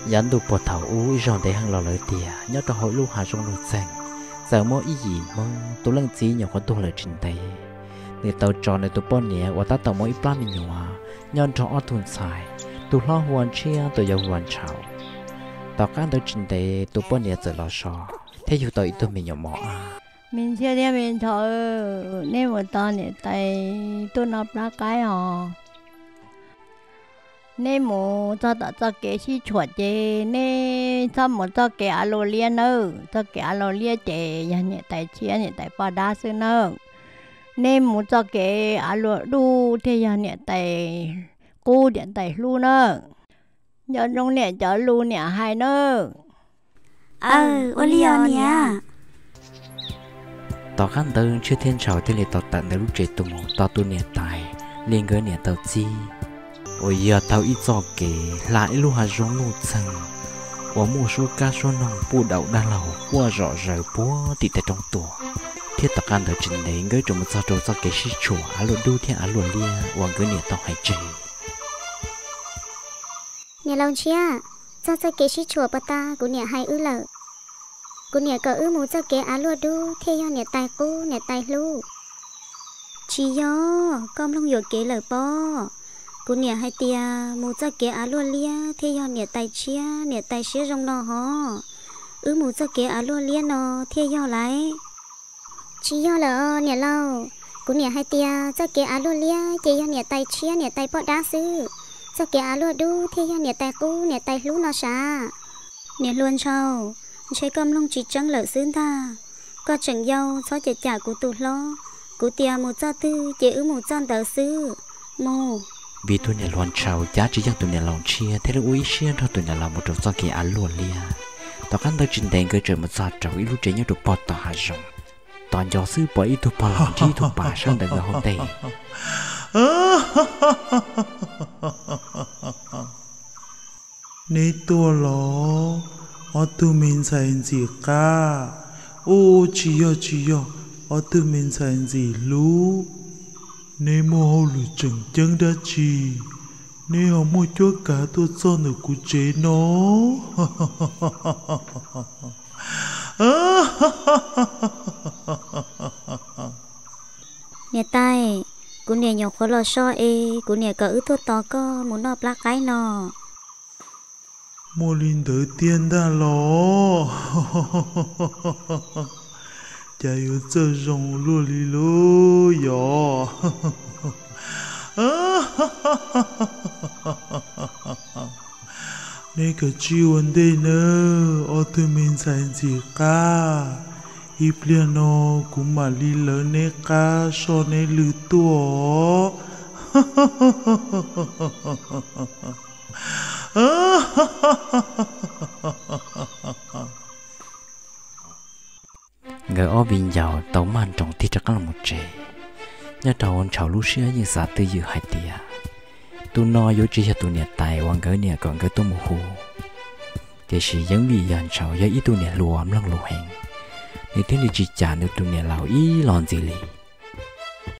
Yav ntuj puag thaum ub ib zaug ntev heev los lawm tiag, nyob rau hauv ib lub hav zoov nuj txeeg, txawm muaj ib yim Hmoob tus leej txiv nyuam qhuav tuag lawm tsis ntev, nws tau tso nws tus poj niam uas tab tom muaj ib plab me nyuam nyob nrog ob tug ntxhais, tus hlob hu ua Ntshiab, tus yau hu ua Ntshaus. Tom qab ntawd tsis ntev tus poj niam txawm los so thiab yug tau ib tug me nyuam mos ab. Me Ntshiab thiab me Ntshaus, neb mus tos niam tais tuaj noj plab qaib os. Neb mus txog tom txoj kev sib tshuam ces neb txhob mus txoj kev av luam liab nawb. Txoj kev av luam liab ces yog niam tais tshiab niam tais poj dab xwb nawb. Neb mus txoj kev av luam dub thiaj yog niam tais qub niam tais hlub nawb. Nco ntsoov niam cov lus niam hais nawb. Aw, ua li os niam. Tom qab ntawd Ntshiab thiab Ntshaus thiaj li tau tawm ntawm lub tsev tuaj mus tos tus niam tais li nkawd niam tau txib, uas yog taug ib txoj kev hla ib lub hav zoov nuj txeeg uas muaj suab kab suab noog puj daum dab laug quaj zom zaws puag tim tej roob tuaj. Thiab tom qab ntawd tsis ntev nkawd tseem mus txog rau txoj kev sib tshuam av luam dub thiab av luam liab uas nkawd niam tau hais tseg. Niam laus Ntshiab, txog txoj kev sib tshuam puag ta kuv niam hais wb lawm. Kuv niam kom wb mus txoj kev av luaj dub thiaj yog niam tais qub niam tais hlub. Tsis yog, koj mloog yuam kev lawm pob. Kuv niam hais tias mus txoj kev av luaj liab thiaj yog niam tais tshiab niam tais siab zoo no hos. Wb mus txoj kev av luaj liab no thiaj yog lauj. Tsis yog lawm os niam laus. Kuv niam hais tias txoj kev av luaj liab ces yog niam tais tshiab niam tais poj dab xwb. Txoj kev av luaj dub thiaj yog niam tais qub niam tais hlub no sav. Niam hluas Ntshaus, ntshe koj mloog tsis tseeb lawm xwb ntag. Koj tseem yau txhob cam cam kuv tus hlob. Kuv tias mus txoj twg ces wb mus txoj ntawd xwb. Mus. Vim tus niam hluas Ntshaus cav tsis yeej tus niam laus Ntshiab thiaj li ua ib siab nrog tus niam laus mus rau txoj kev av luaj liab. Tom qab ntawd tsis ntev nkawd tseem mus txog rau ib lub tsev nyob rau pog tom hav zoov. Tos nco xwb pom ib tug pog los ntsib tus pas sab ntawm nkawd hauv ntej. Neb tuaj los, ob tug me ntxhais ntxim qab? Ub, tsis yog tsis yog, ob tug me ntxhais ntxim hlub. Neb muaj hauj lwm tseem ceeb dab tsi, neb ho muaj cuab kav tuaj txog ntawm kuv tsev no? Niam tais, kuv niam nyuam qhuav los so es kuv niam kom wb tuaj tos koj mus noj plab qaib no. Muaj li ntawd tiag ntag los? Cas yuav txawj zoo luaj li lub yos. Neb kav tsij ua ntej nawb ob tug me ntxhais ntxim qab. Ib pliag no kuv mam li lawv neb qab soj neb lw tuaj. Nkawd ob viv ncaus tau maj nroos tig rov qab los tsev. Nyob rau Ntshaus lub siab yeej xav twj ywm hais tias tus no yuav tsis yog tus niam tais uas nkawd niam kom nkawd tuaj mus hu. Tiam sis yeej vim yog Ntshaus yog ib tug niam hluas mloog lus heev, nws thiaj li tsis cam nws tus niam laus ib los ntxiv li.